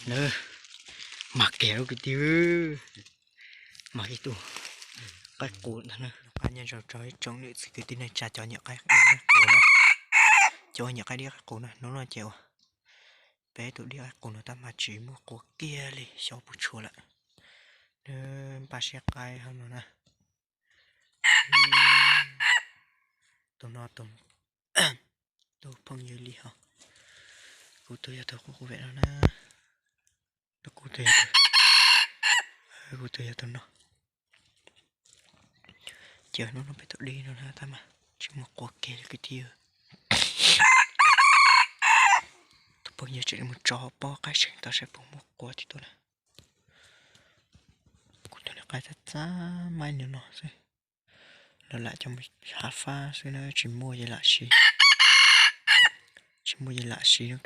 Na, mas kiag lub kwv tij, mas ib tug qaib qus ntag na. Nyob zoo rau ib tsoom niam txiv kwv tij neej tsa cov nyiam qaib qus, cov nyiam qaib dib qaib qus na, hnub no ces uas peb tus dib qaib qus no tab mas tsis muaj quav kiag li, xyov puas tshuav lawm. Npaj siab qaib hauv no na. Tus no, tus phooj ywg li ho, kuv tus yog tus qub qub vem no na. Kuv tus yog tus, kuv tus yog tus no. Ces hnub no peb tus dib no na tab mas tsis muaj quav kiag li kwv tij. Tus phooj ywg tseem mus tso pob qaib seem tau saib puas muaj quav tib tug na. Kuv tus niag qaib txaj txaj maib nws no xwb. Lawv lam coj mus hav fab xwb na, tsis muaj ces lam siv, tsis muaj ces lam siv no.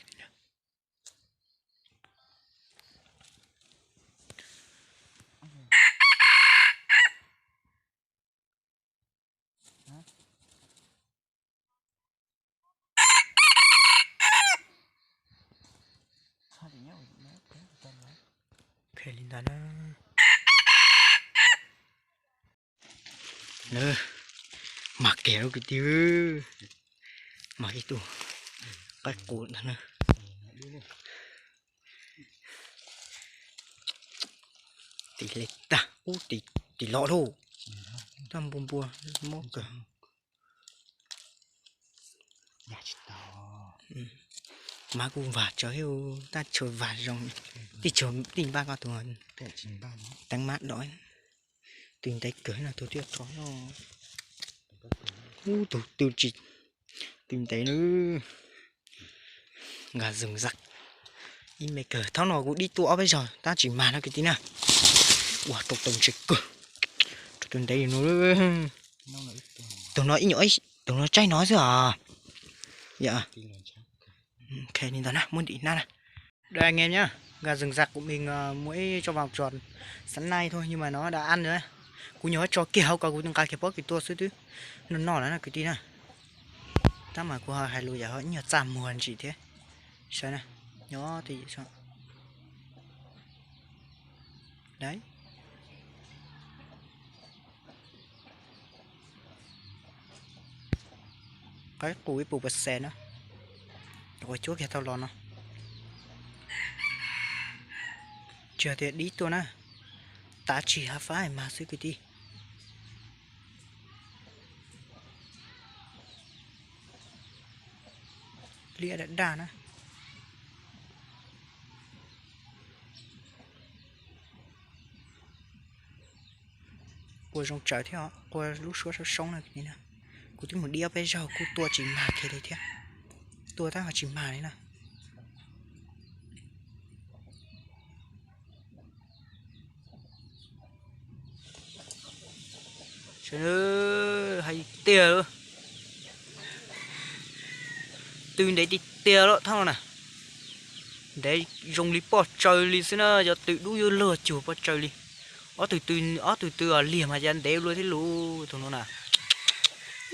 Li ntawd na. Mas kiag lub kwv tij, mas ib tug qaib qus ntag na. Tim le tag ub, tim los lauj, tag npua npua mob kawg. Mas kuj vam tsawv thiab, tab tsuas vam zoo, tij npaj koj tus teeb mab dov. Tw ntev kawg no tus twb rho no. Ub, tus tw tsis, tw ntev na. Nkag zoom zaj ib me kawg. Thaum no kuv dib tuaj ob peb zaug tab tsis mag no kwv tij na. Ua rau tau ntse kawg, rau tw ntev no. Tus no ib nyuag, tus no tsaib no xwb os. Li ntawd na, muab ntim hnab na. Đây anh em nhá, gà rừng rạc của mình, ờ, mua ít cho vào tròn sẵn nay thôi nhưng mà nó đã ăn rồi đấy. Kuv nyuam qhuav tso kiag hauv ko kuv nqa kiag pob kws tua xwb twb no no lawm na kwv tij na. Tab mas kuv ho hais lus yam ho ib nyuag txaj muag ntsim thiab. Saib na, nyob twj ywm saib. Qaib qus ib puas puas xes na, ua cuab kiag tau los no. Tsis tias dib tuaj na, tav tsis hav fab mag xwb kwv tij. Liab daj daj na. Qua zoo tsawv thiab, qua lub suab soob soob na. Kuv twb mus dib ob peb zaug kuj tua tsis mag kiag li thiab, tua tab ho tsis mag li na. Hais tiag, tw ntev tiag tiag lawm thaj no na. Ntev zoo li poj tsaws li xwb na, yog tw dub yuav luag cuag poj tsaws li. Ob tug tw, ob tug tw liag mas yav ntev luaj thiab lus tus no na.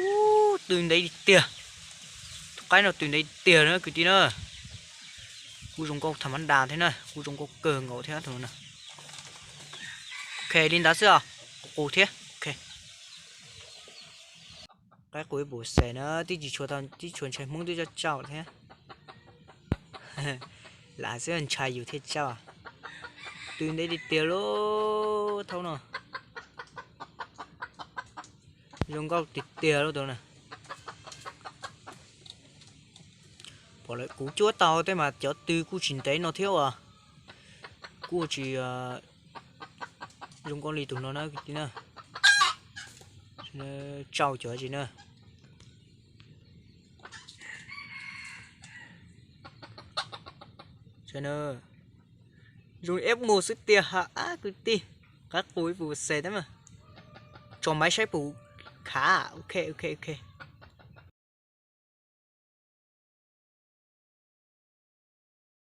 Ub, tw ntev tiag tiag. Tus qaib no tw ntev tiag na kwv tij na. Kuj zoo nkauj tham mab das thiab na, kuj zoo nkauj kawg nkaus thiab tus no na. Ok, li ntawd xwb os, qus qus thiab. Ok. Qaib qus ib puas xes na, twb tsis tshua tau, twb tshua ntshai Hmoob twb coj tsauj thiab. Lam xwb ntshai yus thiaj tsauj. Tw ntev tiag tiag lub thaub no. Zoo nkauj tiag tiag lub tau na. Pom lawm kuv cuab tau tej mas cov tw kuj tsis ntev no thiab uas kuj tsis zoo nkauj li tus no na kwv tij na. Tsauj cov tsis na. Zoo eb mus xwb tiag ha ab kwv tij. Qaib qus ib puas xes tab mas tso maiv saib puas khav. Ok, ok, ok.